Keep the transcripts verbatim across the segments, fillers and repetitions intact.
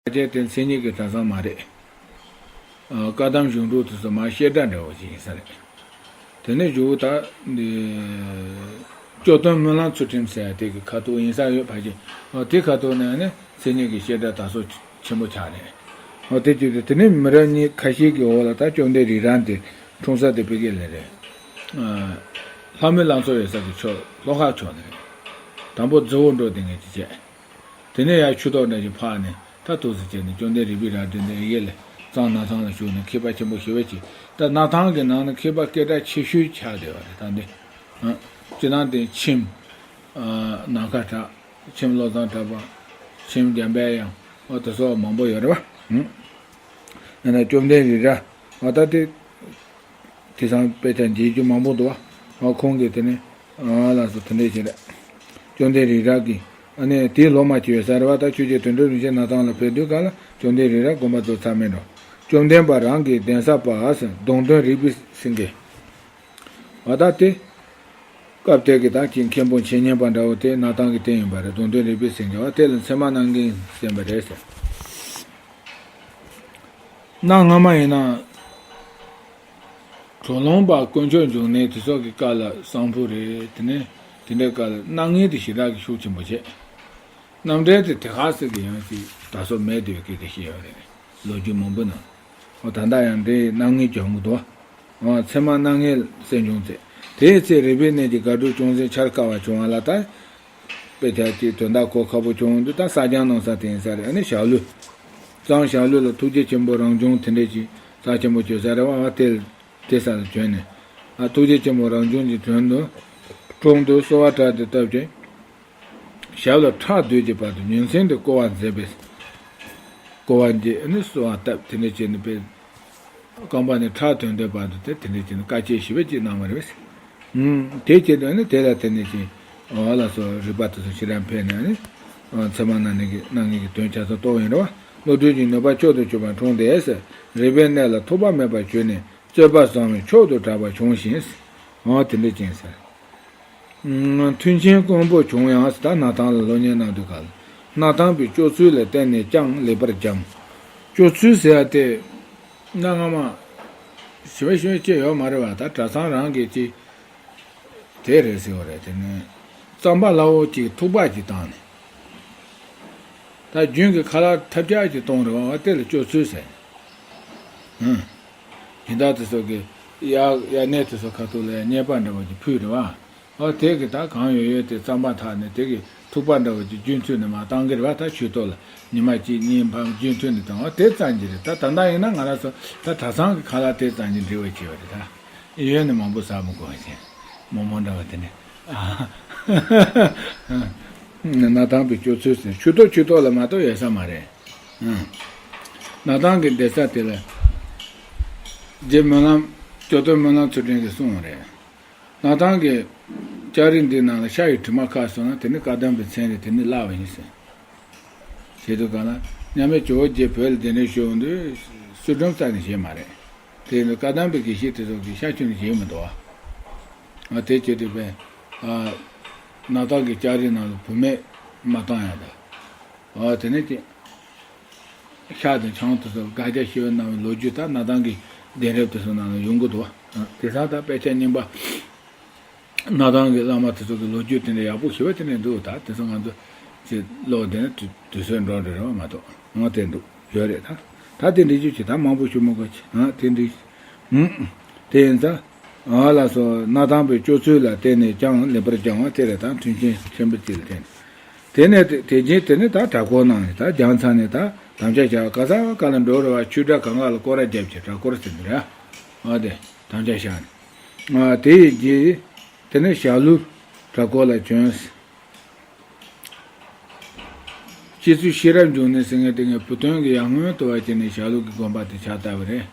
ཕལ་ཆེར་དེ་མཚན་ཉིད་ཀྱི་གྲྭ་ཚང་མ་རེད། ཨ། བཀའ་གདམས་གཞུང་སྒྲུབ་དེ་ཚོ་མར་བཤད་གྲྭ་འདྲ་བོ་ཅིག་ཡིན་ས་རེད། དེ་ནས་གཞུག་ད་འདི་སྐྱོ་སྟོན་སྨོན་ལམ་ཚུལ་ཁྲིམས་ཟེར་ཡ་དེ་གི་ཁ་ཐུག་ཡིན་ས་ཡོད། ཕལ་ཆེར། ཨ། དེ་ཁ་ཐུག་ནས་ནི་མཚན་ཉིད་ཀྱི་བཤད་གྲྭ་དར་སྲོལ་ཆེན་པོ་ཆགས་རེད། ཨ། དེ་བྱས་ཏེ་དེ་ནས་མི་རབས་གཉིས་ཁ་ཤས་ཀྱི་འོག་ལ་ད་བཅོམ་ལྡན་རི་རབ་དེ་འཁྲུངས་ས་དེ་བོད་སྐད་ལ་རེད། ཨ། ལྷ་མོའི་ལང་ཚོ་ཡོད་ས་གི་ཕྱོགས་ལྷོ་ཁ་ཕྱོགས་ནས་རེད། དང་པོ་རྫི་བོ་འགྲོ་དེ་ངས་ཅི་བྱས། དེ་ནས་ཡར་ཆུ་ཐོག་འདྲ་ཞིག་ཕར་ནས་ད་ཐུགས་སུ་བྱས་ནས་བཅོམ་ལྡན་རིག་པའི་རལ་གྲི་འདི་ཡེ་ལས་གཙང་སྣར་ཐང་ལ་བཞུགས་ནས་མཁས་པ་ཆེན་པོ་ཞེ་པོ་ཅིག་ད་སྣར་ཐང་གི་ནང་ན་མཁས་པ་སྐད་གྲགས་ཆེ་ཤོས་ཆགས་བསྡད་པ་རེད། ད་འདི། ཨ། སྤྱིར་བཏང་དེ་ཁྱིམ། ཨ། ནམ་མཁའ་གྲགས། ཁྱིམ་བློ་བཟང་གྲགས་པ། ཁྱིམ་འཇམ་དཔལ་དབྱངས། ཨོ། དེ་སོགས་མང་པོ་ཡོད་རེད་པ། ཨ། ཡིན་ན་བཅོམ་ལྡན་རི་རབ། ཨོ། ད་དེ། དེང་སང་དཔེ་ཆ་མཇལ་རྒྱུ་མང་པོ་འདུག་པ། ཨ། ཁོང་གིས་དེ་ནས། ཨ། ལགས་སོ། དེ་འདྲས་བྱས་རེད། བཅོམ་ལྡན་རི་རབ་ཀྱིས། ཨ་ནི་དེའི་ལོ་མ་བྱས་ཡོད་ས་རེད་པ། ད་ཆོས་རྒྱལ་དོན་གྲུབ་རིན་ཆེན་སྣར་ཐང་ལ་ཕེབས་དུས་སྒང་ལ་བཅོམ་ལྡན་རི་རབ་དགོངས་པ་རྫོགས་ཚར་མེད་འགྲོ། བཅོམ་ལྡན་འབའ་རང་གི་གདན་ས་པ་ཟེར་གདུང་སྟོན་རིག་པའི་སེང་གེ། ཨ། ད་དེ། སྐབས་དེ་གི་ད་ཅིག་མཁན་པོ་འཆད་ཉན་པ་འདྲ་བོ་དེ་སྣར་ཐང་གི་བསྟེན་ཡིན་པ་རེད། གདུང་སྟོན་རིག་པའི་སེང་གེ་བ་དེ་ལ་ཚད་མ་རྣམ་ངེས་ཟེར་བ་རེད་ཟེར། གནའ་སྔ་མ་ཡིན་ན། གྲོ་ལུང་པ་དཀོན་མཆོག་འབྱུང་གནས་དེ་སོགས་ཀྱི་སྐབས་ལ་གསང་ཕུ་རེད། དེ་ནས་དེ་འདྲའི་སྐབས་ལ་རྣམ་ངེས་དེ་ཞེ་དྲག་གི་ཤུགས་ཆེན་པོ་བྱས། རྣམ་འགྲེལ་དེ་དེ་ག་ཟེར་གི་ཡང་ཅིག་ད་སོ་མེད་དེ་སྐད་དེ་བཤད་ཡོད་རེད། ལོ་རྒྱུས་མང་པོ་ནང་། འོ། ད་ལྟ་ཡང་འདི་རྣམ་ངེས་སྦྱོང་གི་འདུག། འོ། ཚད་མ་རྣམ་ངེས་གསན་བྱུང་ཚེ། དེའི་ཚེ་རིག་པའི་གནས་ཀྱི་དགའ་སྤྲོ་ཅུང་ཟད་འཆར་དཀའ་བ་བྱུང་བ་ལ་ད། དཔེ་ཆ་གཅིག་དོན་དག་གོ་ཁག་པོ་བྱུང་དུས་ད་གསར་རྐྱང་གནང་ས་དེ་ཡིན་ས་རེད། ཨ་ནི་ཞྭ་ལུ། གཙང་ཞྭ་ལུ་ལ་ཐུགས་རྗེ་ཆེན་པོ་རང་བྱུང་དེ་འདྲས་ཀྱི་རྩ་ཆེན་པོ་བྱོས་ས་རེད་པ། ཨ། དེ་དེ་ས་ལ་བྱོན་ནས། ཨ། ཐུགས་རྗེ་ཆེན་པོ་རང་བྱུང་གི་དོན་དུ། དྲུང་དུ་གསོལ་བ་བཏབ་སྟེ་བཏབ་ཅིང་། ཞབས་ལ་ཁྲག་བསྡུས་ཀྱི་བར་དུ་ཉིན་མཚན་དུ་བསྐོར་བ་མཛད་པས། བསྐོར་བ་མཛད་ནི་གསོལ་བ་བཏབ། དེ་འདྲ་བྱས་ནས་པའི་རྐང་པ་ནས་ཁྲག་ཐོན་དུས་བར་དུ་དེ་དེ་འདྲ་བྱས་ནས་དཀའ་སྤྱད་ཞེ་པོ་ཅིག་གནང་བ་རེད། ཨུམ། དེ་བྱས་དུས་ནི་དེ་ལ་དེ་ནས་ཅིག། འོ། ལགས་སོ། རིག་པ་དེ་ཚོ་ཞེ་དྲག་འཕེལ་ནས་ནི། འོ། ཚད་མ་རྣམ་ངེས་ཀྱི་རྣམ་ངེས་ཀྱི་དོན་ཆ་ཚང་རྟོགས་ཡིན་རེད་པ། བློ་གྲོས་ཀྱི་ནུས་པ་མཆོག་ཏུ་གྱུར་པ་འཁྲུངས་ཏེ། རིག་པའི་གནས་ལ་ཐོགས་པ་མེད་པར་གྱུར་ནས་རྩོད་པ་བཟང་བས་མཆོག་ཏུ་གྲགས་པ་བྱུང་ཞིང་། འོ། དེ་འདྲ་ཅན་ཟེར། མཐུན་རྐྱེན་དཀོན་པོ་བྱུང་ཡང་ཟེར། ད་སྣར་ཐང་ལ་སློབ་གཉེར་གནང་དུས་སྐབས་ལ། སྣར་ཐང་པའི་སྤྱོད་ཚུལ་ལ་བརྟེན་ནས་ཀྱང་ལེགས་པར་སྦྱངས། སྤྱོད་ཚུལ་ཟེར་ཡ་དེ། གནའ་སྔ་མ། ཞེ་པོ་ཞེ་པོ་ཅིག་ཡོད་མ་རེད་པ། ད་གྲྭ་ཚང་རང་གིས་ཅིག། དེ་རེད་ཟེར་བ་རེད། དེ་ནས་རྩམ་པ་སླ་བོ་ཅིག་ཐུག་པ་ཅིག་བཏང་ནས། ད་རྒྱུན་གྱི་ཁ་ལག་ཐབས་ཆག་ཅིག་གཏོང་རེད་པ། དེ་ལ་སྤྱོད་ཚུལ་ཟེར། ཨང་། སྦྱིན་བདག་དེ་ཚོ་གིས་ཡ་ཡ་ནས་དེ་ཚོ་ཁ་ཐུག་ལ་ཡ་མཉེས་པ་འདྲ་བོ་ཅིག་ཕུལ་རེད་པ། ཨོ། དེ་གི་ད་གང་ཡོད་ཡོད་དེ་རྩམ་པ་འཐག་ནས་དེ་གི་ཐུག་པ་འདྲ་བོ་ཅིག་རྒྱུན་མཐུད་ནས་མར་བཏང་གི་རེད་པ། ད་ཆུ་ཐོག་ལ་ཉི་མ་གཅིག་གཉིས་ཕར་རྒྱུན་མཐུད་ནས་བཏང་བ་དེ་ཙམ་གྱིས་རེད། ད་ད་ལྟ་ཡིན་ན་ང་རང་ཚོ་ད་གྲྭ་ཚང་གི་ཁ་ལག་དེ་ཙམ་གྱིས་འགྲིག་པ་བྱས་པ་རེད། ད་ཡོད་ནི་མང་པོ་ཟ་མི་དགོས་པ་བྱས། མོག་མོག་འདྲ་བ་དེ་ནས། ཨ། སྣར་ཐང་པའི་སྤྱོད་ཚུལ་ཟེར། ཆུ་ཐོག་ཆུ་ཐོག་ལ་མ་གཏོགས་ཡོད་ས་མ་རེད། ཨ། སྣར་ཐང་གི་གདན་ས་དེ་ལ། རྗེ་སྨོན་ལམ། སྐྱོ་སྟོན་སྨོན་ལམ་ཚུལ་ཁྲིམས་ཀྱིས་གསུངས་པ་རེད། སྣར་ཐང་གི་ལྕགས་རི་འདིའི་ནང་ལ་ཤ་ཡི་དྲི་མ་ཁ་སོང་ན་དེ་ནི་བཀའ་གདམས་པའི་མཚན་རེད། དེ་ནི་བརླག་པ་ཡིན་ཟེར། ཞེས་དུས་གང་ལ། མཉམ་མེད་ཇོ་བོ་རྗེ་བོད་ལ་གདན་འདྲེན་ཞུ་འོང་དུས་བསུ་སྒྲོམ་རྩ་ནས་བཞེས་མ་རེད། དེ་ཡིན་དུས་བཀའ་གདམས་པའི་དགེ་བཤེས་དེ་ཚོ་གིས་ཤ་ཁྱོན་ནས་བཞེས་མི་འདུག་ཨ། དེ་བྱེད་དུས་པས། ཨ། སྣར་ཐང་གི་ལྕགས་རིའི་ནང་ལ་བུད་མེད་མ་བཏང་ཡ་ད། ཨ། དེ་ནས་ཀྱི། ཤ་དང་ཆང་དེ་ཚོ་དགག་བྱ་ཞི་བའི་གནང་བའི་ལོ་རྒྱུས་ད་སྣར་ཐང་གི་གདན་རབས་དེ་ཚོ་ནང་ལ་ཡོང་གི་འདུག་ཨ། དེང་སང་ད་དཔེ་ཆ་རྙིང་པ། སྣར་ཐང་གི་བླ་མ་དེ་ཚོ་གི་ལོ་རྒྱུས་དེ་འདྲ་ཡག་པོ་ཞེ་པོ་དེ་འདྲ་འདུག་ད་དེ་ཚོ་ང་ཚོ་ཅིག་ཀློག་བསྡད་ན་དུས་དུས་ཚོད་འགྲོ་འགྲོ་རེད་པ་མ་གཏོགས། འོ། དེ་འདུག་ཡོད་རེད་ད། ད་དེ་འདྲ་ཅིག་བྱེད། ད་མང་པོ་ཞུ་མི་དགོས་ཀྱི། ཨ། དེ་འདྲ། ཨུམ། དེ་ཡིན་ཙང་། ཨ། ལགས་སོ། སྣར་ཐང་པའི་སྤྱོད་ཚུལ་ལ་བརྟེན་ནས་ཀྱང་ལེགས་པར་སྦྱངས་པ་དེ་རེད། ད་མཐུན་རྐྱེན་ཆེན་པོ་ཅིག་ལ་བརྟེན། དེ་ནས་དེ་དེ་རྗེས་དེ་ནས་ད་གྲྭ་སྐོར་གནང་ནས་ད་སྦྱངས་ཚར་ནས་ད་དམ་བཅའ་བཞག་ག་ས་ག་ལ་འགྲོ་རེད་པ། ཆོས་གྲྭ་གང་ག་ལ་སྐོར་ར་རྒྱབ་བྱས་གྲྭ་སྐོར་ཟེར་ནི་རེད། ཨ། དེ་དམ་བཅའ་བཞག་ནས། ཨ། དེ་ཡི་རྗེས་དེ་ནས་ཞྭ་ལུ་གྲྭ་སྐོར་ལ་བྱོན། སྤྱི་གཙུག་ཤེས་རབ་འབྱུང་གནས་ཟེར་མཁན་དེ་ངས་བུ་སྟོན་གྱི་ཡར་སྔོན་དུ་བ་བྱས་ནས་ཞྭ་ལུ་གི་དགོན་པ་དེ་ཕྱག་བཏབ་པ་རེད།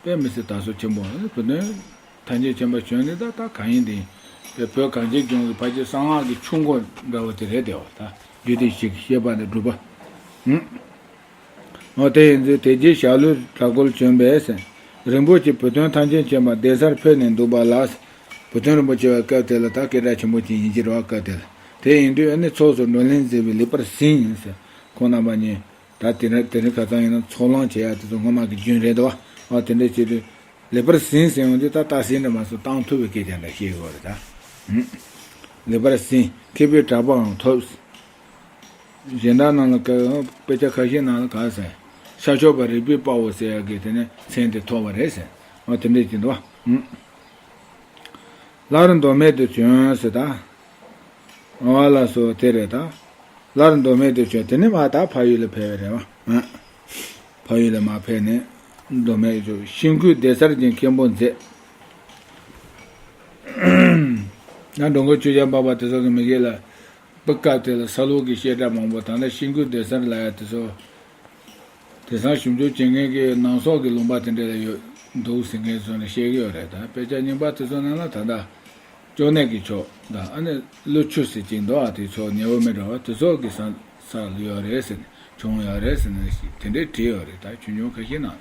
དཔེ་མི་སྲིད་དར་སྲོལ་ཆེན་པོ། བུ་སྟོན་ཐམས་ཅད་མཁྱེན་པ་བྱོན་ནས་ད་ད་གང་ཡིན་དེ་ཡིན། དཔེ་བོད་གངས་ཅན་ལྗོངས་ཀྱི་ཕལ་ཆེར་གསང་སྔགས་ཀྱི་ཆུ་འགོ་འདྲ་བོ་དེ་རེད་དེ་བ། ད་རྒྱུད་སྡེ་བཞི་གི་བཤད་པ་ནས་སྒྲུབ་པ། ཧུམ། འོ། དེ་ཡིན་ཚེ་དེ་རྗེས་ཞྭ་ལུའི་གྲྭ་སྐོར་བྱོན་པས། རིན་པོ་ཆེ་བུ་སྟོན་ཐམས་ཅད་མཁྱེན་པ་གདན་སར་ཕེབས་ནས་འདུག་པ་ལ། བུ་སྟོན་རིན་པོ་ཆེ་བ་སྐབས་དེ་ལ་ད་སྐད་གྲགས་ཆེན་པོ་ཅིག་ཡིན་གྱི་རེད་པ། སྐབས་དེ་ལ། དེ་ཡིན་དུས་ཨ་ནི་ཚོགས་སུ་བགྲོ་གླེང་མཛད་པས་ལེགས་པར་ཟིན་ཡིན་ཟེར། ཁོང་རྣམ་པ་གཉིས་ ད་དེ་འདྲ་དེ་འདྲ་ཁ་ཚང་ཡིན་ན་ཚོགས་ལངས་བྱེད་ཡ་དེ་ཚོ་སྔོན་མ་གི་རྒྱུན་རེད་དོ། ཨ་དེ་འདྲ་བྱེད་དུས་ལེགས་པར་ཟིན་ཟེར་ཡོང་དུས་ད་ད་ཟིན་འདྲ་མ་སོང་བཏང་ཐུབ་པའི་སྐད་ཆ་འདྲ་བཤད་དགོས་རེད་ད། ཧུམ། ལེགས་པར་ཟིན་མཁས་པའི་གྲགས་པའང་ཐོབ། གཞན་དག་རྣམས་ལ་ག་དཔེ་ཆ་ཁ་ཤས་ནང་ལ་ག་ཟེར། ཤར་ཕྱོགས་པ་རིག་པའི་དཔའ་བོ་ཟེར་ཡ་གི་དེ་ནས་མཚན་དེ་ཐོབ་པ་རེད་ཟེར། ཨ་དེ་འདྲ་བྱེད་འདུག་བ། ཧུམ། སླར་མདོ་སྨད་དུ་བྱོན་ཟེར་ད། འོ་ལགས་སོ་དེ་རེད་ད། སླར་མདོ་སྨད་དུ་བྱོན་དེ་ནས་མ་ད་ཕ་ཡུལ་ལ་ཕེབས་པ་རེད་བ། ཨ། ཕ་ཡུལ་ལ་མ་ཕེབས་ནས་མདོ་སྨད་དུ་ཤིང་ཁུག་སྡེ་གསར་གྱི་མཁན་པོ་མཛད། ན་འགྲོ་མགོན་ཆོས་རྒྱལ་འཕགས་པ་དེ་ཚོ་གི་མི་སྒེར་ལ། པི་སྐབས་དེ་ལ་ས་ལུགས་ཀྱི་བཤད་གྲྭ་མང་པོ་ད་ལྟ་ཤིང་ཁུག་སྡེ་གསར་ལ་ཡ་དེ་ཚོ། དེང་སང་ཞིབ་འཇུག་བྱེད་མཁན་གྱི་ནང་སོག་གི་ལུང་པ་དེ་འདྲ་ལ་ཡོད་འདུག་ཟེར་མཁན་ཚོ་ནས་བཤད་ཀྱི་ཡོད་རེད་ད། དཔེ་ཆ་རྙིང་པ་དེ་ཚོ་ནང་ལ་ད་ལྟ་ཅོ་ནེ་གི་ཕྱོགས་དང་ཨ་ནི་ཀླུ་ཆུ་ཟེར་གྱི་འདུག་ཨ་དེ་ཕྱོགས་ཉེ་བོ་མི་འདྲ་བ་དེ་ཚོ་གི་ས་ས་ལ་ཡོད་རེད་ཟེར་ནས་བྱུང་ཡོད་རེད་ཟེར་ནས་དེ་འདྲའི་བྲིས་ཡོད་རེད་ད། ཆུང་ཆུང་ཁ་ཤས་ནང་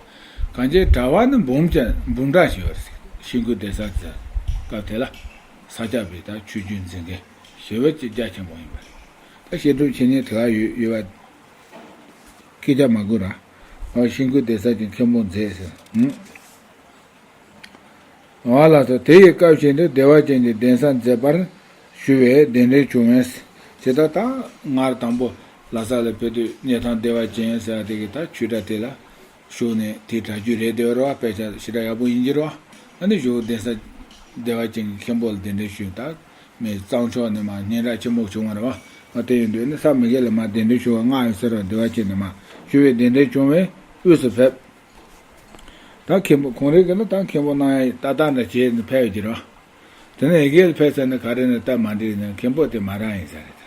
གང་ཅིའི་གྲྭ་བ་ནི་འབུམ་ཅན་འབུམ་ཕྲག་ཞིག་ཡོད་རེད་ཟེར། ཤིང་ཁུག་སྡེ་གསར་དེ་སྐབས་དེ་ལ་ས་སྐྱ་པའི་ད་ཆོས་བརྒྱུད་འཛིན་མཁན་ཞེ་པོ་ཅིག་རྒྱ་ཆེན་པོ་ཡིན་པ་རེད། ད་བཤད་སྒྲུབ་བྱེད་མཁན་དེ་ག་ཡོད་ཡོད་པ། སྐད་ཆ་མ་དགོས་ར། ཨོ་ཤིང་ཁུག་སྡེ་གསར་གྱི་མཁན་པོ་མཛད་ཟེར། ཨུམ། ཨོ་ལགས་སོ་དེ་ཡི་སྐབས་ཤིག་ཏུ་བདེ་བ་ཅན་གྱི་གདན་ས་མཛད་པར་ཞུ་བའི་གདན་འདྲེན་བྱུང་བས། དེ་ལྟར་ད་སྔར་དང་པོ་ལྷ་ས་ལ་ཕེབས་དུས་གནས་ཐང་བདེ་བ་ཅན་ཟེར་བ་དེ་གི་ད་ཆོས་གྲྭ་དེ་ལ་ཞུགས་ནས་དེའི་གྲྭ་རྒྱུན་རེད་དེ་རེད་བ། དཔེ་ཆ་ཞེ་དྲག་ཡག་པོ་ཡིན་གྱི་རེད་བ། ཨ་ནི་ཞུགས་གདན་ས་བདེ་བ་ཅན་གྱི་མཁན་པོ་ལ་གདན་འདྲེན་ཞུས་ད། མི་གཙང་ཕྱོགས་ནས་མར་སྙན་གྲགས་ཆེན་པོ་བྱུང་བ་རེད་བ། ཨ་དེ་ཡིན་དུས་ནི་ས་མི་སྒེར་ལ་མར་གདན་འདྲེན་ཞུ་བ་མངགས་ཡོད་ཟེར་བ་བདེ་བ་ཅན་ནས་མར་ཞུ་བའི་གདན་འདྲེན་བྱུང་བས་དབུས་སུ་ཕེབས། ད་མཁན་པོ་ཁོང་རང་གིས་ནི་ད་མཁན་པོ་གནང་ཡ་ཏག་ཏག་འདྲ་བྱས་ནས་ཕེབས་ཡོད་ཀྱི་རེད་བ། དེ་ནས་ཡི་གེ་ལ་ཕེབས་ཚར་ནས་ག་རེ་ནས་སྟབས་མ་འགྲིག་ནས་མཁན་པོ་དེ་མ་རག་ཡིན་ས་རེད།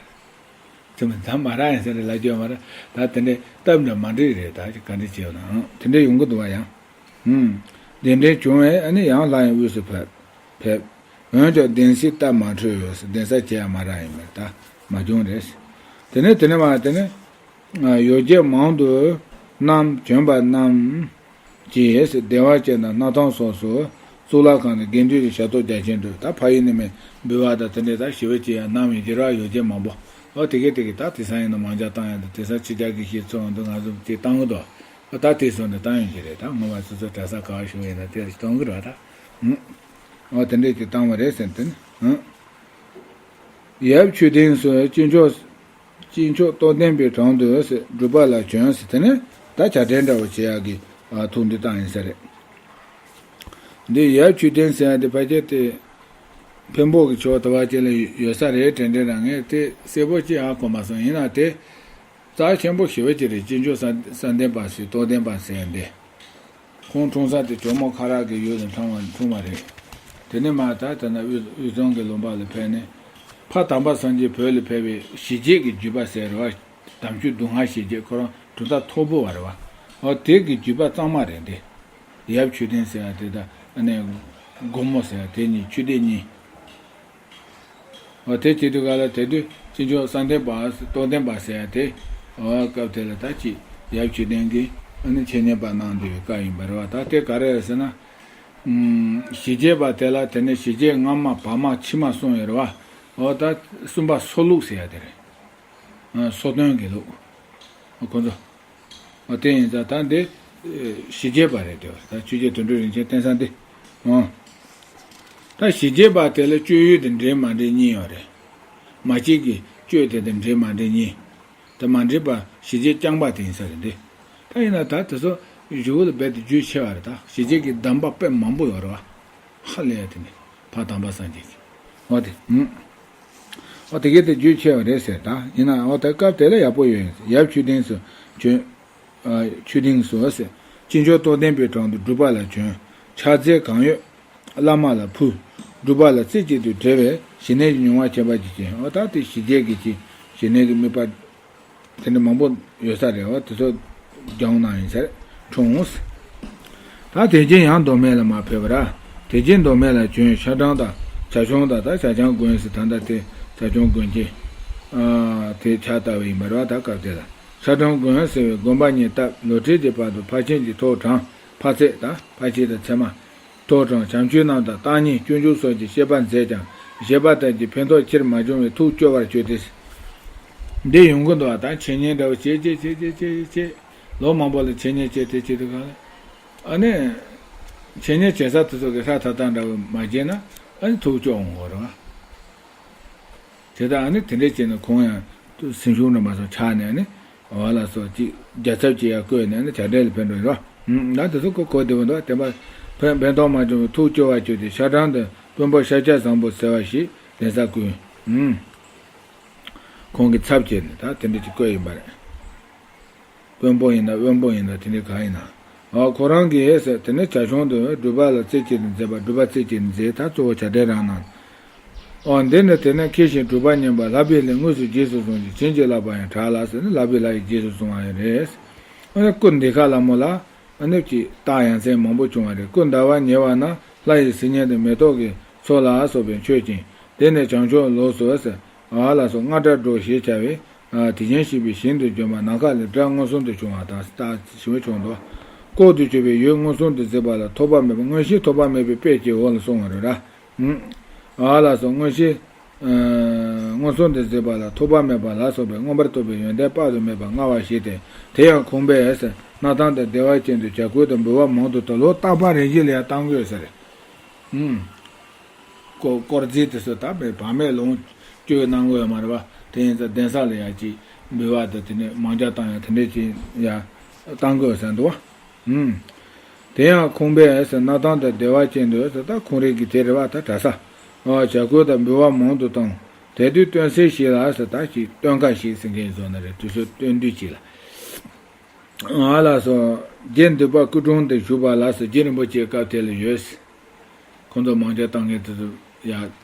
དེ་མི་ད་མ་རག་ཡིན་ས་རེད་ལབ་རྒྱུ་ཡོད་མ་རེད། ད་དེ་འདྲའི་སྟབས་འདྲ་མ་འགྲིག་རེད། ད་ག་འདྲ་བྱས་ཡོད་ན་ཨང་དེ་འདྲ་ཡོང་གི་འདུག་བ་ཡང་། ཨང་། གདན་འདྲེན་བྱུང་བས་ཨ་ནི་ཡང་སླར་ཡང་དབུས་སུ་ཕེབས། ཕེབས། འོན་ཀྱང་གདན་སའི་རྟ་མ་འཕྲོད་ཡོད་ཟེར། གདན་ས་བྱེད་ཡ་མ་རག་ཡིན་པས་ད་མ་བྱུང་རེད། དེ་ནས་དེ་ནས་མར་དེ་ནས་ཡོ་བྱད་མང་དུ་བསྣམས་བྱོན་པ་རྣམས་ཀྱིས་བདེ་བ་ཅན་དང་སྣར་ཐང་སོགས་སུ་གཙུག་ལག་ཁང་དང་དགེ་འདུན་གྱི་ཞབས་ཏོག་རྒྱ་ཆེན་སྒྲུབ། ད་ཕ་ཡུལ་ནས་མི་འབུལ་བ་དང་དེ་འདྲས་ད་ཞི་བ་ཅན་ཡང་གནང་བའི་འགྱུར་བ་ཡོ་བྱད་མང་པོ། ཨོ་དེ་གས་དེ་གས་ད་དེང་སང་ཡིན་ན་མང་ཇ་བཏང་ཡ་དང་དེང་སང་ཕྱི་རྒྱལ་གྱི་ཤེས་ཚོད་འདུག་ང་ཚོ་དེ་བཏང་གི་འདུག་ཨོ་ད་དེ་སོང་ནས་བཏང་ཡོང་གི་རེད། ད་སྔོན་མ་སོ་སོ་གྲྭ་ས་ག་བ་བཞུགས་ཡིན་ན་དེ་གཏོང་གི་རེད་ད། ཨོ་དེ་འདྲས་ཀྱི་བཏང་བ་རེད་ཟེར་དེ་ནི། ཡབ་ཆོས་སྡིངས་སུ་སྐྱེས་མཆོག་སྐྱེས་མཆོག་རྟོགས་ལྡན་པའི་དྲུང་དུ་སྒྲུབ་པ་ལ་བྱོན་ཟེར་དེ་ནི་ད་བྱ་བྲལ་འདྲ་བོ་བྱེད་ཡག་གི་ཐུགས་འདུན་བཏང་ཡིན་ས་རེད། འདི་ཡབ་ཆོས་སྡིངས་ཟེར་ཡ་དེ་ཕལ་ཆེར་དེ་འཕན་པོ་གི་ཕྱོགས་དེ་བ་ཅན་ལ་ཡོད་ས་རེད་དྲན་དྲན་རང་ངས་དེ་གསལ་པོ་ཅིག་ཧ་གོ་མ་སོང་། ཡིན་ན་དེ་རྩ་ཆེན་པོ་ཞེ་པོ་ཅིག་རེད། སྐྱེས་མཆོག་བསམ་བསམ་གཏན་པ་ཟེར་རྟོགས་ལྡན་པ་ཟེར་ཡ་འདི། ཁོང་འཁྲུངས་ས་དེ་ཇོ་མོ་ཁ་རག་གི་ཡུལ་ལ་འཁྲུངས་པ་འཁྲུངས་པ་རེད། དེ་ནས་མར་ད་ད་ན་དབུས་དབུས་གཙང་གི་ལུང་པ་ལ་ཕེབས་ནས་ཕ་དམ་པ་སངས་རྒྱས་བོད་ལ་ཕེབས་པའི་ཞི་བྱེད་ཀྱི་བརྒྱུད་པ་ཟེར་བ། དམ་ཆོས་སྡུག་བསྔལ་ཞི་བྱེད་ཁོ་རང་གྲུབ་མཐའ་ཐོར་བུ་བ་རེད་བ། འོ་དེ་གི་བརྒྱུད་པ་གཙང་མ་རེད་འདི། ཡབ་ཆོས་སྡིངས་ཟེར་བ་དེ་ད་ཨ་ནི་སྒོ་མོ་ཟེར་བ་དེ་གཉིས་ཆོས་སྡེ་གཉིས། འོ་དེ་བྱེད་དུས་ག་ལ་དེ་དུས་སྤྱི་ཆོས་བསམ་གཏན་པ་རྟོགས་ལྡན་པ་ཟེར་ཡ་དེ། འོ་སྐབས་དེ་ལ་ད་ཅིག་ཡབ་ཆོས་སྡིངས་ཀྱིས་ཨ་ནི་འཆད་ཉན་པ་གནང་བསྡད་པའི་སྐབས་ཡིན་པ་རེད་བ། ད་དེ་ག་རེ་རེད་ཟེར་ན། ཞི་བྱེད་པ་དེ་ལ་དེ་ནས་ཞི་བྱེད་སྔ་མ་བར་མ་ཕྱི་མ་གསུམ་ཡོད་རེད་བ། འོ་ད་གསུམ་པ་སོ་ལུགས་ཟེར་ཡ་དེ་རེད། སོ་སྟོན་གྱི་ལུགས། ཁོ་ཚོ། དེ་ཡིན་ཙང་ད་འདི་ཞི་བྱེད་པ་རེད་དེ། ད་ཆོས་རྗེ་དོན་གྲུབ་རིན་ཆེན་བསྟན་ས་འདི། ད་ཞི་བྱེད་པ་དེ་ལ་སྤྱོད་ཡུལ་དེ་འདྲེས་མ་འདྲེས་གཉིས་ཡོད་རེད། མ་གཅིག་གི་སྤྱོད་དེ་དེ་འདྲེས་མ་འདྲེས་གཉིས། དེ་མ་འདྲེས་པ་ཞི་བྱེད་རྐྱང་པ་དེ་ཡིན་ས་རེད་འདི། ད་ཡིན་ན་ད་དེ་ཚོ་ཞི་བོ་ལ་རྦད་དེ་རྒྱུས་ཆེ་བ་རེད། ད་ཞི་བྱེད་ཀྱི་གདམས་པ་དཔེ་མང་པོ་ཡོད་རེད་བ། ཧ་ལས་ཡ་དེ་ནི་ཕ་དམ་པ་སངས་རྒྱས་ཀྱི། འོ་དེ། འོ་དེ་གས་དེ་རྒྱུས་ཆེ་བ་རེད་ཟེར། ད་ཡིན་ན་འོ་ད་སྐབས་དེ་ལ་ཡག་པོ་ཡོད། ཡབ་ཆོས་སྡིངས་སུ་བྱོན། ཆོས་སྡིངས་སུ་ཟེར། སྤྱི་ཆོས་རྟོགས་ལྡན་པའི་དྲུང་དུ་སྒྲུབ་པ་ལ་བྱོན། ཕྱག་རྫས་གང་ཡོད་བླ་མ་ལ་ཕུལ། སྒྲུབ་པ་ལ་རྩེ་གཅིག་ཏུ་བྲེལ་བས་ཞི་གནས་ཀྱི་མྱོང་བ་ཁྱད་པར་ཅན་ཅན། འོ་ད་དེ་ཞི་བྱེད་ཀྱི་ཅིག་ཞི་གནས་ཀྱི་དམིགས་པ། དེ་འདྲ་མང་པོ་ཡོད་ས་རེད་བ། དེ་ཚོ་སྦྱོང་གནང་ཡིན་ས་རེད། འཁྲུངས། ད་དེ་རྗེས་ཡང་མདོ་སྨད་ལ་མར་ཕེབས་པ་ར། དེ་རྗེས་མདོ་སྨད་ལ་བྱོན། ཤ་སྦྲང་དང་བྱ་ཁྱུང་དང་ད་བྱ་ཁྱུང་དགོན་ཟེར་ད་ལྟ་དེ་བྱ་ཁྱུང་དགོན་གྱི། དེ་ཕྱག་བཏབ་པ་ཡིན་པ་རེད་བ། ད་སྐབས་དེ་ལ་ཤ་སྦྲང་དགོན་ཟེར་བའི་དགོན་པ་གཉིས་བཏབ། ལོ་ཁྲི་གི་བར་དུ་ཕར་ཕྱིན་གྱི་ཐོག་དྲངས། ཕར་ཚད་ད་ཕར་ཕྱིན་དང་ཚད་མ། ཐོག་དྲངས། བྱམས་ཆོས་རྣམས་དང་བརྟག་གཉིས་སྤྱོད་འཇུག་སོགས་ཀྱི་བཤད་པ་མཛད་ཀྱང་བཤད་པ་ལྟར་གྱི་ཕན་ཐོགས་ཕྱིར་མ་བྱུང་བས་ཐུགས་སྐྱོ་བར་གྱུར་ཏེ། འདི་ཡོང་གི་འདུག་ད་འཆད་ཉན་འདྲ་བོ་བྱེད་བྱེད་བྱེད་བྱེད་བྱེད་བྱེད། ལོ་མང་པོ་ལ་འཆད་ཉན་བྱས་དེ་བྱེད་དུས་གང་ལ། ཨ་ནི། འཆད་ཉན་བྱེད་ས་དེ་ཚོ་གི་ཧྲ་ཐག་ཐག་འདྲ་བོ་མ་བྱས་ན་ཨ་ནི་ཐུགས་སྐྱོ་འོང་གོ་རེད་བ། དེ་དག་ཨ་ནི་དེ་འདྲས་བྱས་ནས་ཁོང་ཡང་སེམས་ཤུགས་འདྲ་མ་སོང་ཆག་ནས་ཨ་ནི། འོ་ལགས་སོ་ཅིག་རྒྱལ་ཚབ་ཅིག་ཡང་བསྐོས་ནས་ཨ་ནི་བྱ་བྲལ་ལ་ཕེབས་འགྲོ་ཡོད་རོ། ད་དེ་ཚོ་གོ་གོ་བདེ་བོ་འདུག་དེ་པ་ཕན་ཕན་ཐོགས་མ་བྱུང་བའི་ཐུགས་སྐྱོ་བ་བྱུང་སྟེ་ཤ་སྦྲང་དུ་དཔོན་པོ་ཤཱཀྱ་བཟང་པོ་ཟེར་བ་ཞིག་གདན་ས་བསྐོས། ཁོང་གི་ཚབ་བྱས་ནས་ད་དེ་འདྲས་ཅིག་བསྐོས་ཡིན་པ་རེད། དཔོན་པོ་ཡིན་ན་དཔོན་པོ་ཡིན་ན་དེ་འདྲའི་གང་ཡིན་ན། ཨ་ཁོ་རང་གིས་ཟེར་དེ་ནས་བྱ་ཁྱུང་དུ་སྒྲུབ་པ་ལ་རྩེ་གཅིག་ཏུ་མཛད་པ་སྒྲུབ་པ་རྩེ་གཅིག་ཏུ་མཛད་ད་གཙོ་བོ་བྱ་བྲལ་རང་སྣང་། ཨོ་འདི་ནི་དེ་ནས་མཁས་ཤིང་གྲུབ་པ་བརྙེས་པ་ལྷ་བི་ལའི་དངོས་སུ་རྗེས་སུ་བཟུང་ཞིང་བྱིན་གྱིས་བརླབས་པ་ཡང་གྲགས་ལ་ཟེར་ནས་ལྷ་བི་ལ་ཡི་རྗེས་སུ་བཟུང་བ་ཡང་རེད། ཨ་ནི་སྐུ་འདི་ཁ་ལ་མོ་ལ་ཨ་ནི་ཀྱི་རྟགས་ཡ་མཚན་མང་པོ་བྱུང་བ་རེད། སྐུ་ཟླ་བ་ཉེ་བ་ན་ལྷ་ཡི་སིལ་སྙན་དང་མེ་ཏོག་གི་མཚོ་ལ་སོགས་པས་མཆོད་ཅིང་དེ་ནས་བྱང་ཕྱོགས་ལོགས་སུ་ཟེར། ཨ་ལ་སོགས་རྔ་སྒྲ་སྒྲོགས་ཞེས་བྱ་བའི། ཨ་དེ་བཞིན་གཤེགས་པའི་ཞིང་དུ་བྱོན་པ་ནམ་མཁའ་ལས་སྒྲ་མངོན་སུམ་དུ་བྱུང་བ་དང་རྟགས་ཞིབ་མོ་བྱུང་འདུག་ལྐོག་ཏུ་གྱུར་པའི་ཡུལ་མངོན་སུམ་དུ་གཟིགས་པ་ལ་ཐོགས་པ་མེད་པ་མངོན་ཤེས་ཐོགས་པ་མེད་པའི་དཔལ་གྱི་འོག་ལ་སོང་བ་རེད་ར། ཨ་ལ་སོགས་མངོན་ཤེས། མངོན་སུམ་དུ་གཟིགས་པ་ལ་ཐོགས་པ་མེད་པ་ལ་སོགས་པའི་མངོན་པར་རྟོགས་པའི་ཡོན་ཏན་དཔག་ཏུ་མེད་པ་མངའ་བ་ཞིག་སྟེ་དེ་ཡང་ཁོང་པས་གནང་སྟངས་དང་བདེ་བ་ཅན་དུ་བྱ་བཀོལ་དང་འབུལ་བ་མང་དུ་བཏང་ལོ་རྟག་པ་རེ་བཞིན་ལ་ཡང་བཏང་དགོས་ཟེར། ཀོ་དཀོར་རྫས་དེ་ཚོ་ད་བེ་བག་མེད་ལོངས་སྤྱོད་གནང་དགོས་ཡོད་མ་རེད་བ། དེ་ཡིན་ཙང་གདན་ས་ལ་ཡ་ཅིག་འབུལ་བ་དང་དེ་ནས་མང་ཇ་བཏང་ཡ་དེ་འདྲས་ཅིག་ཡ་བཏང་དགོས་ཟེར་འདུག་བ། དེ་ཡང་ཁོང་པས་གནང་སྟངས་དང་བདེ་བ་ཅན་དུ་ད་ཁོང་རང་གི་དེ་རེད་བ་ད་གྲྭ་ས། བྱ་བཀོལ་དང་འབུལ་བ་མང་དུ་བཏང་། དེ་དུས་སྟོན་སའི་ཞིག་ལ་ད་ཅིག་སྟོན་ཁ་ཞིག་ཟེར་མཁན་བཟོ་ན་རེད། དུས་ཚོད་སྟོན་དུས་ཅིག་ལ། ང་ལ་སོགས་རྗེ་འདི་པ་སྐུ་དྲུང་དུ་བཞུགས་པ་ལ་སོགས་རྗེ་རིན་པོ་ཆེ་སྐབས་དེ་ལ་ཡོད། ཁོང་ཚོ་མང་ཇ་བཏང་མཁན་དེ་ཚོ་ཡ།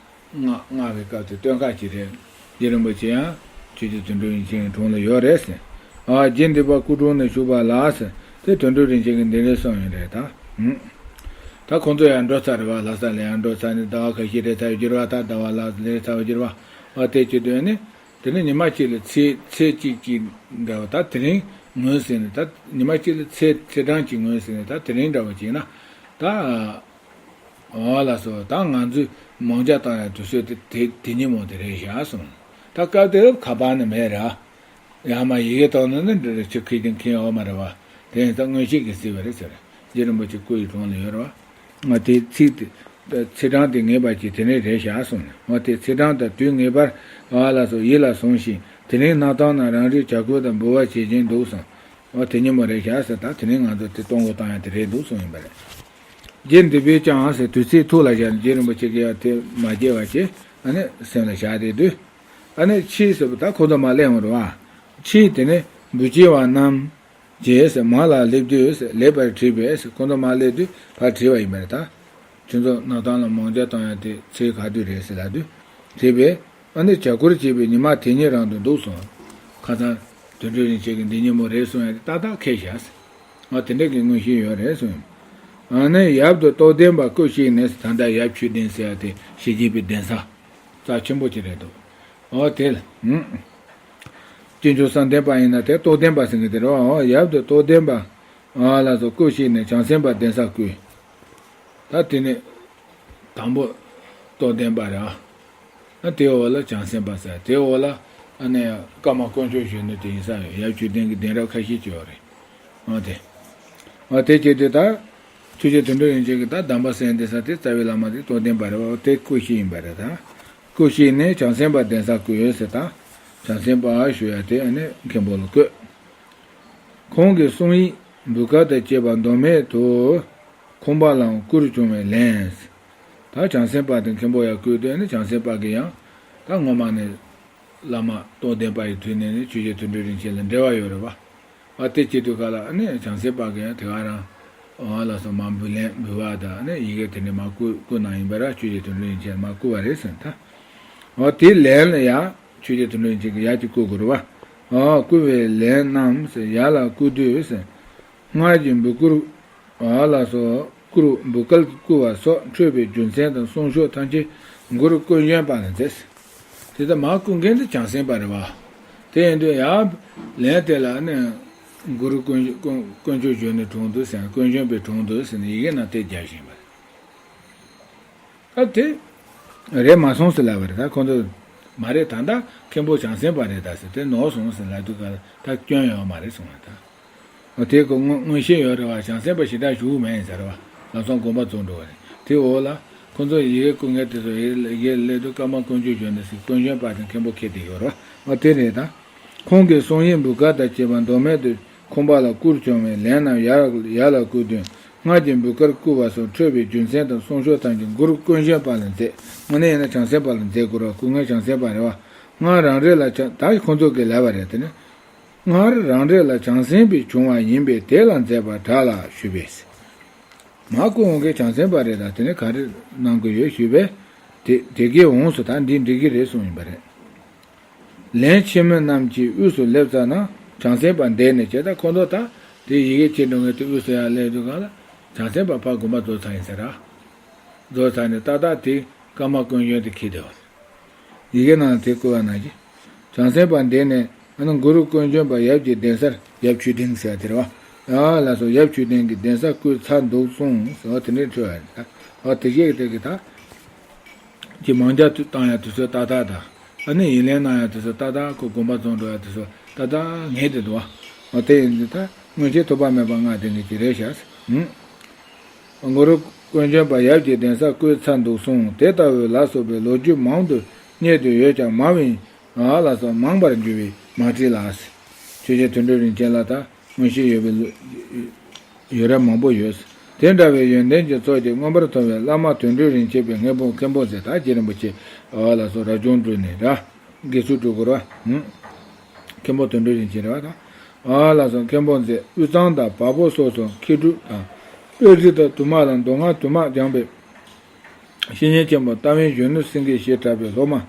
སྔགས་སྔགས་ཀྱི་སྐབས་དེ་སྟོན་ཁ་ཅིག་རེད། རྗེ་རིན་པོ་ཆེ་ཡང་ཆོས་རྗེ་དོན་གྲུབ་རིན་ཆེན་གྱི་དྲུང་ལ་ཡོད་རེད་ཟེར། ཨ་རྗེ་འདི་པ་སྐུ་དྲུང་ནས་བཞུགས་པ་ལ་ཟེར་དེ་དོན་གྲུབ་རིན་ཆེན་གྱིས་འདི་འདྲས་གསུངས་ཡོད་རེད་ད། ད་ཁོང་ཚོ་ཡང་འགྲོ་ཚར་རེད་བ། ལྷ་ས་ལ་ཡང་འགྲོ་ཚར་ནས་ཟླ་བ་ཁ་ཤས་རེད་ཚར་ཡོད་རེད་བ། ད་ཟླ་བ་ལ་རེད་ཚར་ཡོད་རེད་བ། ཨ་དེ་བྱེད་དུས་ནི། དེ་ནས་ཉི་མ་གཅིག་ལ་ཚེས་ཚེས་གཅིག་གཅིག་འདྲ་བ་ད་དེ་རིང་ངོས་ཟིན་ནས་ད་ཉི་མ་གཅིག་ལ་ཚེས་ཚེས་གྲངས་གཅིག་ངོས་ཟིན་ནས་ད་དེ་རིང་འདྲ་བ་བྱས་ན་ད། འོ་ལགས་སོ། ད་ང་ཚོས་མང་ཇ་བཏང་ཡ་དུས་ཚོད་དེ་དེ་དེ་ཉིན་མོ་དེ་རེད་བཞག་སོང་། ད་སྐབས་དེར་ཁ་པར་ནི་མེད་ར། ཡང་མ་ཡི་གེ་བཏང་ན་ནི་འདྲི་རེ་ཆུ་ཁེ་ཀྱང་ཁེ་འོ་མ་རེད་བ། དེ་ཡིན་ཙང་མངོན་ཤེས་ཀྱིས་གཟིགས་པ་རེད་ཟེར། རྗེ་རིན་པོ་ཆེ་སྐུ་ཡི་དྲུང་ལ་ཡོད་རེད་བ། ང་དེ་ཚིག་དེ། ཚེས་གྲངས་དེ་ངེས་པར་གྱིས་དེ་ནས་རེད་བཞག་གསུངས་ནས་འོ་དེ་ཚེས་གྲངས་དང་དུས་ངེས་པར་ཨ་ལ་སོགས་ཡིད་ལ་ཟུངས་ཤིང་དེ་རིང་གནང་སྟངས་ན་རང་རིགས་བྱ་བཀོལ་དང་འབུལ་བ་བྱེད་ཀྱིན་འདུག་གསུངས། འོ་དེ་ཉིན་མོ་རེད་བཞག་ཟེར། ད་དེ་རིང་ང་ཚོ་དེ་གཏོང་སྒོ་བཏང་ཡ་དེ་རེད་འདུག་གསུངས་ཡིན་པ་རེད། རྗེ་འདི་པས་ཀྱང་ཟེར་དུས་ཚིགས་ཐུགས་ལ་བཞག་ནས་རྗེ་རིན་པོ་ཆེ་གིས་ཡང་དེ་མ་བརྗེད་པ་བྱས་ཨ་ནི་སེམས་ལ་བཞག་བསྡད་དུས། ཨ་ནི་ཕྱིས་ཟེར་བ་ད་ཁོ་ཚོ་མ་སླེབས་འོང་རེད་བ། ཕྱིས་དེ་ནས་འབུལ་བྱེད་པ་རྣམས། རྗེས་སུ་མ་ལ་སླེབས་དུས་ལེགས་པར་དྲིས་པས་ཁོང་ཚོ་མ་སླེབས་དུས་ཕར་དྲིས་པ་ཡིན་པ་རེད་ད། ཁྱོད་ཚོ་གནང་སྟངས་ལ་མང་ཇ་བཏང་ཡ་དེ་ཚེས་ག་དུས་རེད་ཟེར་ལབ་དུས། དྲིས་པས་ཨ་ནི་བྱ་བཀོལ་བྱེད་པའི་ཉི་མ་དེ་ཉིན་རང་དུ་འདུག་གསུངས། ཁ་སང་དོན་གྲུབ་རིན་ཆེན་གྱིས་འདི་ཉིན་མོ་རེད་གསུངས་ཡ་དེ་ཏག་ཏག་ཁེལ་བཞག་ཟེར། ང་དེ་འདྲ་གི་མངོན་ཤེས་ཡོད་རེད་གསུངས། ཨ་ནི་ཡབ་ཏུ་རྟོགས་ལྡན་པ་སྐུ་གཤེགས་ནས་ད་ལྟ་ཡབ་ཆོས་ལྡན་ཟེར་ཡ་དེ་ཞེ་གཅིག་པའི་གདན་ས། རྩ་ཆེན་པོ་ཅིག་རེད་འདུག་འོ་དེ་ལ། ཧུམ། སྤྱི་འཇུག་བསམ་གཏན་པ་ཡིན་ན་དེ་རྟོགས་ལྡན་པ་ཟེར་གི་དེ་རེད་བ། འོ་ཡབ་ཏུ་རྟོགས་ལྡན་པ། ཨ་ལ་སོགས་སྐུ་གཤེགས་ནས་བྱང་སེམས་པ་གདན་ས་བསྐོས། ད་དེ་ནས། དང་པོ། རྟོགས་ལྡན་པ་རེད་ཨ། ད་དེའི་འོག་ལ་བྱང་སེམས་པ་ཟེར་དེའི་འོག་ལ། ཨ་ནི། ཀརྨ་དཀོན་མཆོག་གཞོན་ནུ་དེ་ཡིན་ས་ཡོད། ཡབ་ཆོས་ལྡན་གྱི་གདན་རབས་ཁ་ཤས་ཅིག་ཡོད་རེད། འོ་དེ། འོ་དེ་བྱས་དུས་ད། ཆོས་རྗེ་དོན་གྲུབ་རིན་ཆེན་གྱིས་ད་གདམས་པ་གསན་བསྡད་ས་དེ་རྩ་བའི་བླ་མ་དེ་རྟོགས་ལྡན་པ་རེད་བ། དེ་སྐུ་གཤེགས་ཡིན་པ་རེད་ད། སྐུ་གཤེགས་ནས་བྱང་སེམས་པ་གདན་ས་བསྐོས་ཡོད་ཟེར་ད། བྱང་སེམས་པ་ཞུ་ཡ་དེ་ཨ་ནི་མཁན་པོ་ལ་བསྐོས། ཁོང་གི་གསུང་ཡིག་འབུལ་སྐལ་དང་བཅས་པ་མདོ་སྨད་དུ་ཁོང་པ་ལའང་བསྐུར་བྱུང་བའི་ལན། ད་བྱང་སེམས་པ་དང་མཁན་པོ་ཡར་བསྐོས་དུས་ཨ་ནི་བྱང་སེམས་པ་གིས་ཡང་ད་སྔོན་མ་ནས། བླ་མ་རྟོགས་ལྡན་པ་ཡི་དུས་ནས་ནི་ཆོས་རྗེ་དོན་གྲུབ་རིན་ཆེན་ལ་འབྲེལ་བ་ཡོད་རེད་བ། ཨ་དེ་བྱེད་དུས་ག་ལ་ཨ་ནི་བྱང་སེམས་པ་གིས་ཡང་དེ་ག་རང་། ཨ་ལ་སོགས་མ་འབུལ་ལན་འབུལ་བ་དང་ཨ་ནི་ཡི་གེ་དེ་འདྲ་མ་བསྐུར་བསྐུར་གནང་ཡིན་པ་ར་ཆོས་རྗེ་དོན་གྲུབ་རིན་ཆེན་མ་བསྐུར་བ་རེད་ཟེར་ད། ཨ་དེའི་ལན་ལ་ཡ་ཆོས་རྗེ་དོན་གྲུབ་རིན་ཆེན་གྱིས་ཡ་གཅིག་བསྐུར་དགོས་རེད་བ། ཨ་བསྐུར་བའི་ལན་རྣམས་ཟེར་ཡ་ལ་བསྐུར་དུས་ཟེར། སྔར་གྱི་འབུལ་བསྐུར། ཨ་ལ་སོགས་བསྐུར་འབུལ་སྐལ་བསྐུར་བ་སོགས་འཕྲོས་པའི་རྒྱུ་མཚན་དང་གསུང་ཆོས་ཐམས་ཅད་མགུར་སྐུ་གཞོན་པ་ལ་མཛད། དེ་ལྟར་མ་བསྐུར་མཁན་དེ་བྱང་སེམས་པ་རེད་བ། དེ་ཡིན་དུས་ཡང་ལན་དེ་ལ་ནི་མགུར་དཀོན་དཀོན་དཀོན་མཆོག་གཞོན་ནུའི་དྲུང་དུ་ཟེར་སྐུ་གཞོན་པའི་དྲུང་དུ་ཟེར་ནས་ཡི་གེ་ནང་དེ་རྒྱག་བཞིན་པ་རེད། ད་དེ་རེད་མ་སོང་ཟེར་ལབ་པ་རེད། ད་ཁོང་ཚོ་མ་རེད་ད་ལྟ་མཁན་པོ་བྱང་སེམས་པ་རེད་ད་ཟེར་དེ་ནོར་སོང་ཟེར་ལབ་དུས་ག་ལ་ད་སྐྱོན་ཡོད་མ་རེད་གསུངས་པ་ད། དེ་ཁོ་མངོན་མངོན་ཤེས་ཡོད་རེད་བ། བྱང་སེམས་པ་ཞེ་དྲག་ཞུགས་མེད་ཟེར་བ། ལམ་སང་དགོངས་པ་རྫོགས་འགྲོ་བ་རེད། དེ་འོག་ལ་ཁོ་ཚོ་ཡི་གེ་སྐུ་ངལ་དེ་ཚོ་ཡི་གེ་སླེབས་དུས་ཀརྨ་དཀོན་མཆོག་གཞོན་ནུ་ཟེར་དཀོན་གཞོན་པ་དེ་མཁན་པོ་ཁྱེད་དེ་ཡོད་རེད་བ། དེ་རེད་ད། ཁོང་གིས་གསུང་ཡིག་འབུལ་དཀར་དང་བཅས་པ་མདོ་སྨད་དུ་ཁང་པ་ལ་བསྐུར་བྱུང་བས་ལན་རྣམས་ཡར་ཡར་ལ་བསྐུར་དུས་སྔར་གྱི་འབུལ་དཀར་བསྐུར་བ་སོགས་འཕྲོས་པའི་རྒྱུ་མཚན་དང་གསུང་ཆོས་ཐམས་ཅད་གུ་རུ་དཀོན་གཞོན་པ་ལ་མཛད། དངོས་གནས་ཡིན་ན་བྱང་སེམས་པ་ལ་མཛད་དགོས་རེད་བ། སྐུ་ངལ་བྱང་སེམས་པ་རེད་བ། སྔར་རང་རེ་ལ་བྱང་ད་ཁོང་ཚོ་གིས་ལབ་པ་རེད། དེ་ནི། སྔར་རང་རེ་ལ་བྱང་སེམས་པའི་བྱུང་བ་ཡིན་པས་དེ་ལ་མཛད་པར་གྲགས་ལ་ཞུས་པས། མ་སྐུ་འོང་མཁན་བྱང་སེམས་པ་རེད། ད་དེ་ནི་ག་རེ་གནང་གི་ཡོད་ཞུས་པས། དེ་དེ་གའི་འོང་སོ། ད་འདི་འགྲིག་གི་རེད་གསུངས་ཡིན་པ་རེད། ལན་ཕྱི་མི་རྣམས་ཀྱི་དབུས་སུ་སླེབས་ཙ་ན་བྱང་སེམས་པ་འདས་ནས་བྱས། ད་ཁོ་ཚོ་ད་དེ་ཡི་གེ་ཁྱེར་འགྲོ་མཁན་དེ་དབུས་སུ་ཡར་སླེབས་དུས་གང་ལ་བྱང་སེམས་པ་ཕར་དགོངས་པ་རྫོགས་ཚར་ཡིན་ཟེར་ར། རྫོགས་ཚར་ནས་ཏག་ཏག་དེ་ཀརྨ་དཀོན་གཞོན་དེ་འཁྱེར་བསྡད་པ་རེད། ཡི་གེ་ནང་དེ་བཀོད་པ་ནང་བཞིན། བྱང་སེམས་པ་འདས་ནས་ཨ་ནི་གུ་རུ་དཀོན་གཞོན་པ་ཡབ་ཀྱི་གདན་སར་ཡབ་ཆོས་སྡིངས་ཟེར་བ་དེ་རེད་བ། ཡ་ལགས་སོ། ཡབ་ཆོས་སྡིངས་ཀྱི་གདན་སར་བསྐུལ་ཚར་འདུག་གསུངས་ཟེར་བ་དེ་འདྲའི་འཕྲོས་པ་རེད། ཨ་དེ་བཞིན་དེ་གི་ད་ཀྱི་མང་ཇ་དུ་བཏང་ཡ་དུས་ཚོད་ཏག་ཏག་དང་། ཨ་ནི་ཡིད་ལན་གནང་ཡ་དུས་ཚོད་ཏག་ཏག་ཁོ་དགོངས་པ་རྫོགས་འགྲོ་ཡ་དུས་ཚོད་ཏག་ཏག་ངེས་དེ་འདུག་བ། ཨ་དེ་ཡིན་དུས་ད་མངོན་ཤེས་ཐོགས་པ་མེད་པ་ལྔ་ལྡན་གྱི་ཅི་རེད་ཤག་ཟེར། ཧུམ། གུ་རུ་དཀོན་གཞོན་པ་ཡབ་ཀྱི་གདན་སར་བསྐུལ་ཚར་འདུག་གསུངས། དེ་ལྟ་བུ་ལ་སོགས་པའི་ལོ་རྒྱུས་མང་དུ་རྙེད་དུ་ཡོད་ཀྱང་མང་བའི་ཨ་ལ་སོགས་མང་བར་འགྱུར་བས་མ་བྲིས་ལ། ཆོས་རྗེ་དོན་གྲུབ་རིན་ཆེན་ལ་ད་མངོན་ཤེས་ཡོད་པའི་ལོ་ཡོད་རབས་མང་པོ་ཡོད། དེ་འདྲ་བའི་ཡོན་ཏན་གྱི་ཚོགས་ཀྱིས་མངོན་པར་མཐོ་བའི་བླ་མ་དོན་གྲུབ་རིན་ཆེན་པའི་མཁན་པོ་མཁན་པོ་ཟེར་ད་རྗེ་རིན་པོ་ཆེ་ཨ་ལ་སོགས་རབ་བྱུང་བསྒྲུབས་ནས་ར། དགེ་ཚུལ་སྒྲུབ་དགོས་ར། ཧུམ། མཁན་པོ་དོན་གྲུབ་རིན་ཆེན་རེད་བ་དང་། ཨ་ལ་སོགས་མཁན་པོ་མཛད། དབུས་གཙང་དང་བལ་པོ་སོགས་སུ་མཁས་གྲུབ་དང་། དཔལ་རི་དང་དུ་མ་ལ་མདོ་སྔགས་དུ་མ་སྦྱངས་པའི་བཤེས་གཉེན་ཆེན་པོ་རྟ་བན་གཞོན་ནུ་སེང་གེ་ཞེས་གྲགས་པའི་སློབ་མ།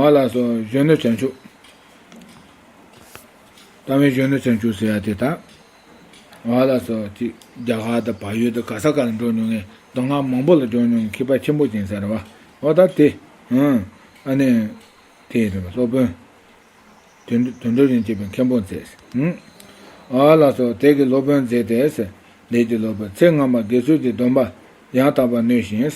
ཨ་ལ་སོགས་གཞོན་ནུ་བྱང་ཆུབ། རྟ་བན་གཞོན་ནུ་བྱང་ཆུབ་ཟེར་ཡ་དེ་དང་། ཨ་ལ་སོགས་ཅིག་རྒྱ་གར་དང་བལ་ཡུལ་དང་ག་ས་ག་ལ་འགྲོ་མྱོང་མཁན་མདོ་སྔགས་མང་པོ་ལ་སྦྱོང་མྱོང་མཁན་མཁས་པ་ཆེན་པོ་ཅིག་ཡིན་ས་རེད་བ། འོ་ད་དེ། ཨ་ནི། དེ་རེད་བ་སློབ་དཔོན། དོན་དོན་གྲུབ་རིན་ཆེན་པའི་མཁན་པོ་མཛད། ཨ་ལ་སོགས་དེ་གི་སློབ་དཔོན་མཛད་དེ། ལས་ཀྱི་སློབ་དཔོན་ཚེ་སྔ་མ་དགེ་ཚུལ་གྱི་སྡོམ་པ་ཡང་དག་པར་ནོས་ཤིང་།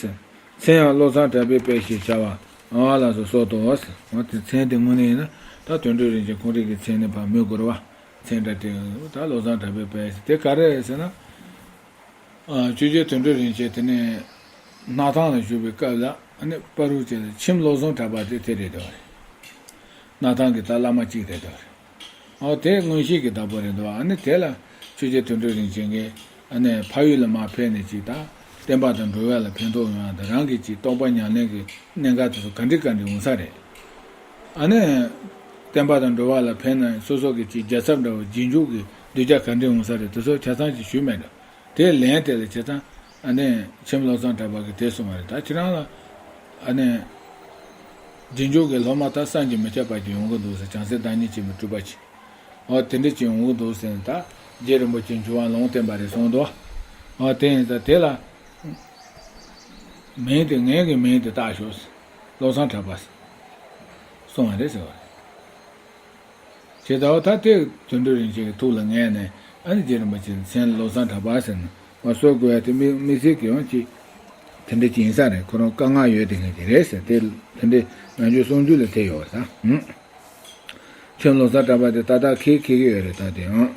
མཚན་ཡང་བློ་བཟང་གྲགས་པའི་དཔལ་ཞེས་བྱ་བ་ཨ་ལ་སོགས་སོགས་དོ། འོ་དེ་མཚན་དེ་དངོས་གནས་ཡིན་ན་ད་དོན་གྲུབ་རིན་ཆེན་ཁོང་རང་གི་མཚན་ནི་ཕར་མི་དགོས་རེད་བ། མཚན་འདྲ་དེ་ད་བློ་བཟང་གྲགས་པའི་དཔལ་ཞེས་དེ་ག་རེ་རེད་ཟེར་ན། ཆོས་རྗེ་དོན་གྲུབ་རིན་ཆེན་དེ་ནས་སྣར་ཐང་ལ་བཞུགས་པའི་སྐབས་ལ་ཨ་ནི་པ་རུ་ཅན་ལ་མཆིམས་བློ་བཟང་གྲགས་པ་དེ་དེ་རེད་དོ། སྣར་ཐང་གི་ད་བླ་མ་གཅིག་རེད་དོ། ཨོ་དེ་མངོན་ཤེས་ཀྱི་བདག་པོ་རེད་དོ། ཨ་ནི་དེ་ལ་ཆོས་རྗེ་དོན་གྲུབ་རིན་ཆེན་གྱིས་ཨ་ནི་ཕ་ཡུལ་ལ་མར་ཕེབས་ནས་ཅིག་ད་བསྟན་པ་དང་འགྲོ་བ་ལ་ཕན་ཐོགས་ཡོང་ཡ་དང་རང་གི་ཅིག་རྟོགས་པ་ཉམས་ལེན་གྱི་གནད་འགག་དེ་ཚོ་ག་འདྲ་ག་འདྲ་ཡོང་ས་རེད། ཨ་ནི་བསྟན་པ་དང་འགྲོ་བ་ལ་ཕན་ན་སོ་སོ་གི་ཅིག་རྒྱལ་ཚབ་འདྲ་བོ་རྗེས་འཇུག་གི་གདུལ་བྱ་ག་འདྲ་ཡོང་ས་རེད་དེ་ཚོ་ཆ་ཚང་ཅིག་ཞུས་མེད་འགྲོ། དེ་ལན་དེ་ལ་བྱས་ཙང་ཨ་ནི་མཆིམས་བློ་བཟང་གྲགས་པ་གིས་དེ་གསུངས་པ་རེད། ད་ཁྱེད་རང་ལ་ཨ་ནི་རྗེས་འཇུག་གི་སློབ་མ་ད་བསམ་གྱིས་མི་ཁྱབ་པ་ཅིག་ཡོང་གི་འདུག་ཟེར། བྱང་སེམས་བདག་ཉིད་ཆེན་པོའི་སྤྲུལ་པ་ཅིག་ཨོ་དེ་འདྲ་ཅིག་ཡོང་གི་འདུག་ཟེར་ནས་ད་རྗེ་རིན་པོ་ཆེ་འབྱོར་བ་ལུང་བསྟན་པ་རེད་གསུངས་འདུག་ཨོ་དེ་ཡིན་ཙང་དེ་ལ་མིང་དེ་ངེད་ཀྱི་མིང་དེ་བཏགས་ཤོག་ཟེར། བློ་བཟང་གྲགས་པ་ཟེར་གསུངས་པ་རེད་ཟེར་བ་རེད། ཇི་ལྟ་བ་ད་ལྟའི་དོན་གྲུབ་རིན་ཆེན་གྱི་ཐུགས་ལ་ངེས་ནས་ཨ་ནི་རྗེ་རིན་པོ་ཆེ་མཚན་བློ་བཟང་གྲགས་པ་ཟེར་ནས་མ་གསོལ་དགོས་ཡ་དེ་དམིགས་དམིགས་བསལ་གྱི་ཡང་ཅིག་དེ་འདྲ་ཅིག་ཡིན་ས་རེད། ཁོ་རང་དཀའ་ངལ་ཡོད་དེ་ངེས་ཀྱི་རེད་ཟེར་དེ་དེ་འདྲའི་ནང་ཆོས་གསུང་རྒྱུན་ལ་དེ་ཡོད་རེད་ད། མཚན་བློ་བཟང་གྲགས་པ་དེ་ཏག་ཏག་ཁེལ་ཁེལ་གྱི་ཡོད་རེད་ད་དེ་ཡང་།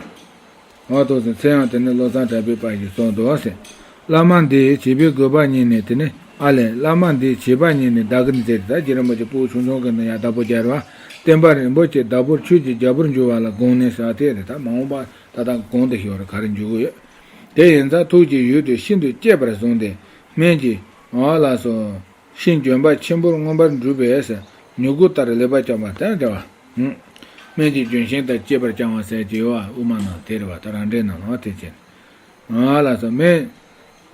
འོ་ཐུགས་སུ་མཚན་ཡང་དེ་ནི་བློ་བཟང་གྲགས་པའི་དཔལ་ཞེས་གསུངས་འདུག་ཟེར། བླ་མ་འདིས་བྱིས་པའི་དགོས་པ་རྙེད་ནས་དེ་ནི་ཨ་ལས། བླ་མ་འདིས་བྱིས་པ་རྙེད་ནས་བདག་གིར་མཛད་དེ་ད་རྗེ་རིན་པོ་ཆེ་ཕྲུ་གུ་ཆུང་ཆུང་གི་ནང་ཡང་བདག་པོ་རྒྱལ་བ་བསྟན་པ་རིན་པོ་ཆེའི་བདག་པོར་ཆོས་ཀྱི་རྒྱལ་པོར་འགྱུར་བ་ལ་དགོངས་ནས་ཟེར་དེ་རེད། ད་མ་འོངས་པ་ད་ལྟ་དགོངས་ཏེ་ཞོར་ག་རེ་འཇུག་གི་ཡོད། དེ་ཡིན་ཙང་ཐུགས་ཀྱི་ཡུལ་དུ་ཤིན་ཏུ་གཅེས་པར་བཟུང་སྟེ་སྨན་གྱི་འོ་ལགས་སོ། ཤིང་ལྗོན་པ་ཆེན་པོར་མངོན་པར་འགྲུབ་པས་མྱུ་གུ་ལྟར་ལེགས་པར་བསྐྱངས་པ་དང་འདྲ་བ། སྨན་གྱི་ལྗོན་ཤིང་ལྟར་གཅེས་པར་བསྐྱང་བ་ཟེར་གྱི་ཡོད་པ་དབུ་མ་ནང་དེ་རེད་བ། ད་རང་འགྲེལ་ནང་ལ་དེ་བྱས། ཨ་ལགས་སོ། སྨན་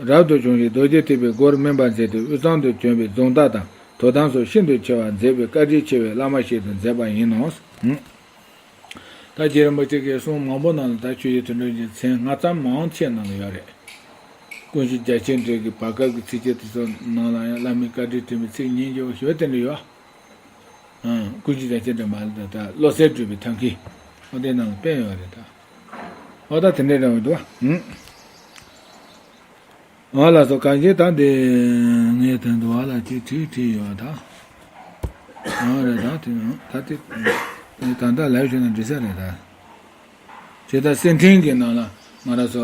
རབ་ཏུ་བྱུང་ཞིང་རྡོ་རྗེ་ཐེག་པའི་སྒོར་སྨན་པ་མཛད་དེ་དབུས་གཙང་དུ་བྱོན་པའི་རྫོང་བདག་དང་དོ་དམ་སོགས་ཤིན་ཏུ་ཆེ་བར་མཛད་པའི་བཀའ་དྲིན་ཆེ་བའི་བླ་མ་ཞིག་ཏུ་མཛད་པ་ཡིན་ནོ། ད་རྗེ་རིན་པོ་ཆེ་གི་གསུང་མང་པོ་ནང་ལ་ད་ཆོས་རྗེ་དོན་གྲུབ་ཀྱི་མཚན་སྔ་ཙམ་མང་ཆེ་ནང་ལ་ཡོད་རེད། ཀུན་མཁྱེན་རྒྱལ་ཆེན་འགྲེལ་གྱི་བར་སྐབས་ཀྱི་ཚིགས་བཅད་དེ་ཚོ་ནང་ལ་ཡང་བླ་མའི་བཀའ་དྲིན་དྲན་པའི་ཚིག་སྙན་རྒྱ་བོ་ཞེ་པོ་དེ་འདྲ་ཡོད། ཨང་། ཀུན་མཁྱེན་རྒྱལ་ཆེན་འགྲེལ་མ་ལ་ད་ད་བློ་གསལ་སྒྲུབ་པའི་ཐབས་མཁས་འོ་དེ་ནང་ལ་དཔེ་ཡོད་རེད་ད། འོ་ད་དེ་འདྲའི་འདྲ་བོ་འདུག་ཨ། ཨང་། ཨ་ལགས་སོ། གང་ཞིག་ད་འདི་ངས་དོན་དུ་བ་ལ་ཅིག་བྲིས་བྲིས་ཡོད་ད། ཨང་རེད་ད་དེ་ད་དེ་ད་ལྟ་ལབ་ཞུས་ན་འགྲིག་ས་རེད་ད། ཇི་ལྟར་གསེར་ཕྲེང་གི་ནང་ལ་ ང་རང་ཚོ།